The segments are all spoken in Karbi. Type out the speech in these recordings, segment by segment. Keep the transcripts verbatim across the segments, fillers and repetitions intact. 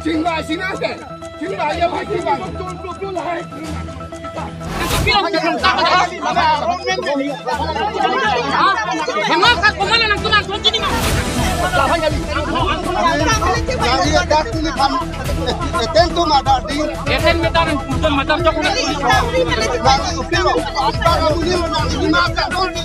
Chingvai sina se. Chingvai ya hai chingvai. Hema ka komana nang tunang tuan sini ma. Jadi ya dak ini kan. Eten tu madar di. Eten metar nang tunang madar jok. Nang upilo. Antara ini nang ini masa doni.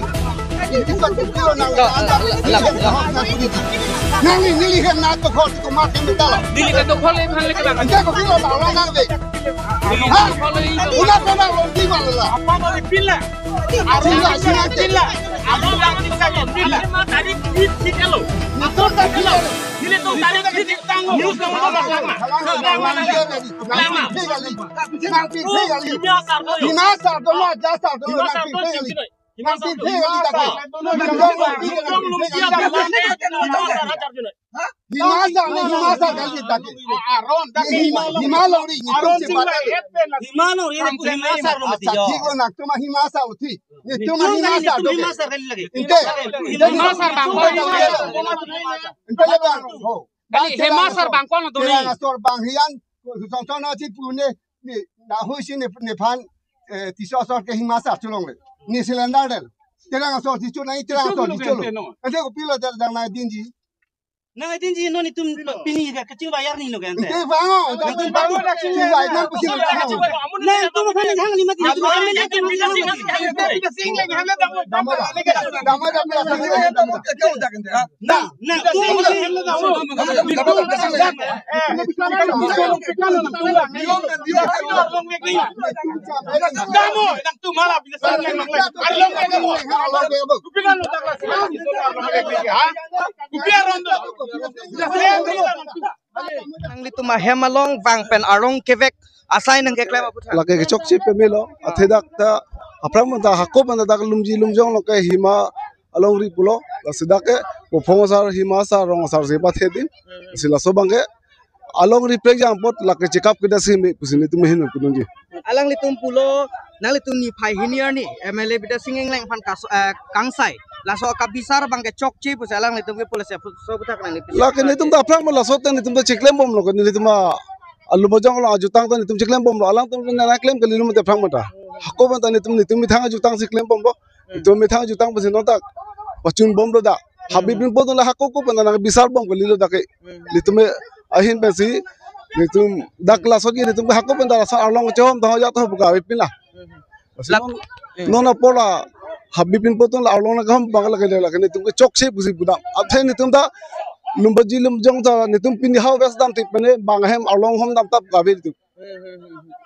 Nang ini lihat na to khol to ma ke mitala. Neli kedo khol e phan le kelang. Ante kopilo la la nang de. Neli kedo khol e. Una pena lo di ma la. Apa mau dipilih? Arong sila sila. Arong yang bisa dipilih. Lima tarik di di kilo. Atur tak kilo. Neli tu tarik di di tanggung. News nang mo lama. Lama. Lama. Lima sardo. Lima sardo. Lima sardo. Nang piphe kali take. Himasa, ne himasa kali take. Aron, take hima, hima longri, ni tum si pare. Hima longri, ni tum himasa lo mati jo. Thik lo nang tum himasa lo thik. Ni tum himasa lo. Himasa kali lagi. Inte. Himasa bang. Inte le bang. Ho. Kali himasa bang kono tu ni. Tera asor bang hian. Song song na si pune. Ni, na hui si ni, ni phan, eh, tiso asor ke himasa chulong le. Ni cylinder del. Terang asor si chulong, terang asor si chulong. Ante kopilo del dang na dinji. Na dinji non itum pini ka kachingvai arni lo kan. Ante vango, ante vango. Chingvai nang kusi. Na itum phan hang lima ti. Dama, dama, dama, dama. Na, na, nanglitum ahem along vang pen arong kevek asai nangkeklem aphuthak. Lake kechokche pemelo, athe dak ta aphrang manta hako manta dak lumji lumjong lo ke hima alongri pulo, lasi dak ke, Bophong asar, hima asar, rong asar si pathe dim. Si laso abang ke, alongri prek jang apot, lake chekap kedo si me, pusi nelitum ahin pudunji. Alanglitum pulo, nanglitum niphai hini arni, M L A Bidya Sing Engleng aphan kaso, eh, kangsai. Laso kabisar abang ke chokche, pusi alanglitum ke pulo si aphu-, so aphuthak nanglitum. Lake nelitum ta aphrang ma laso ta nelitum ta cheklem bomlo, nelitum a, alum ajong lo ajutang ta nelitum cheklem bomlo, alangtum nangklem kali lum ta aphrang manta. Hako manta nelitum, nelitum methang ajutang si klem bomlo. Itum methang jutang pensi nontak pachun bomlo dak. Habib Pinpo atum la hako ko pen nang bisar bom kalilo dak ke. Itum ahin pensi itum dak lason ke itum hako pen dak lason arlong chom dong ya to buka Habib Pin la. Lak- non, non apor la Habib Pinpo atum la arlong nang hom bang lake lake itum ke chokche pusi pudam. Athe itum dak lumbaji lumjong ta itum pini hau ves dam tik pene bang hem arlong hom dam tap gabe itum.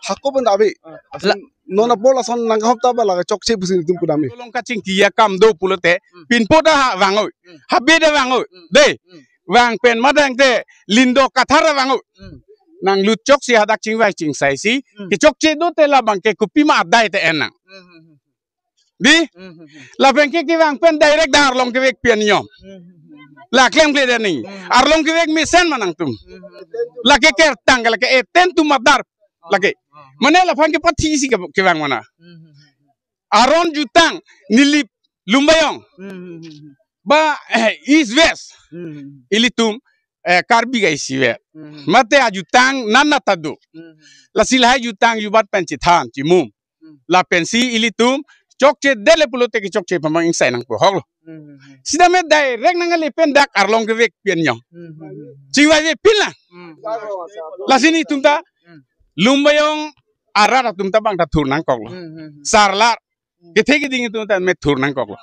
Hako pen dak ave. Ah. Asin la- non apor lason nang hom ta ba lake chokche pusi itum pudam e. Tolong kachingki akam do pulote, hmm, Pinpo ta ha vangoi. Hmm. Habib ta vangoi. Hmm. Dei. Hmm. Vang pen madang te Lindo Kathar ta vangoi. Hmm. Nanglut chokche hadak chingvai chingsai si. Hmm. Kechokche do te labang ke kopima adai te en nang. Hmm, hmm, hmm. Dei? Hmm, hmm, hmm. Lapen ke kevang pen direct dak arlong kevek pi an yom. Hmm, hmm, hmm, hmm. La klemkle dani. Hmm. Arlong kevek mesen ma nangtum. Hmm, hmm, hmm. Lake kertang ke lake eten tu madar. Lake. Hmm, hmm. Mane laphan ke pathi si ke, kevang mana. Hmm, hmm, hmm, hmm. Aron jutang nilip Lumbajong. Hmm, hmm, hmm, hmm. Ba, eh, East West. Hmm, hmm, hmm. Ilitum, eh, Karbi ga isi ve. Hmm, hmm. Mate ajutang nana ta do. Hmm, hmm, hmm. Lasi lahai jutang jubat pen chithan chimum. Hmm. Lapensi ilitum chokche dele pulote kechokche pamang ingsai nangpo hoklo. Hmm, hmm, hmm. Sitame direct nangle pen dak arlong kevek pi an yom. Hmm, hmm, hmm. Chingvai ve pin la. Hmm. Lasi nelitum ta, hmm, Lumbajong arat atum ta bang ta thur nangkoklo. Hmm, hmm, hmm. Sarlar. Kethe keding atum ta methur nangkoklo.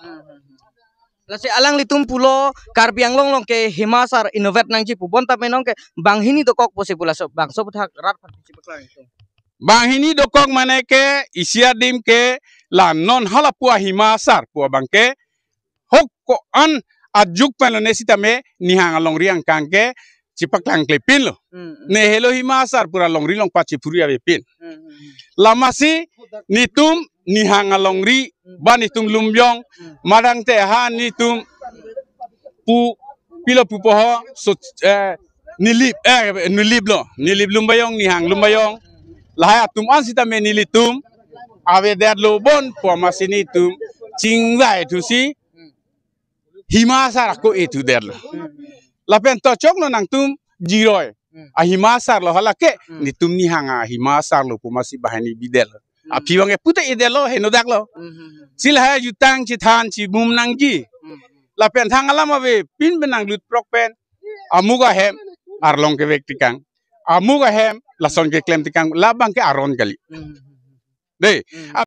Lasi alanglitum pulo Karbi Anglong along ke Hima Asar innovate nangji pu, bonta me nonke banghini dokok pusi pu, laso bangso aputhak rat aphan chepaklang itum. Banghini dokok mane ke isi adim ke la non hala pu a Hima Asar pu abang ke hok ko-an ajuk pen lone sitame nihang alongri angkang ke chepaklang klepinlo. Hmm, hmm. Ne helo Hima Asar pu ra longri longpat chephuri avepin. Hmm, hmm, hmm. Lamasi netum nihang alongri, hmm, ba netum lumbiyong, hmm, madang te ha netum pu pilo pupo ho, so, eh, Nilip, eh, Niliplo, Nilip Lumbiyong, nihang Lumbiyong. Lahai atum an sitame nelitum avedetlo bon pu amatsi netum chingvaithusi Hima Asar ako ethu detlo. Hmm. Lapen to choklo nangtum jiroi. Hmm. A Hima Asarlo hala ke, hmm, netum nihang a Hima Asarlo pu amatsi banghini bidetlo. Hmm. Aphi abang ke pute edetlo, henodaklo. Hmm, hmm, hmm. Si lahai jutang chethan chibum nangji. Hmm. Lapen thang alam avepin pen nanglut prok pen amuk ahem arlong kevek tekang. Amuk ahem lason keklem tekang, labang ke aron kali. Hmm. Dei. Hmm.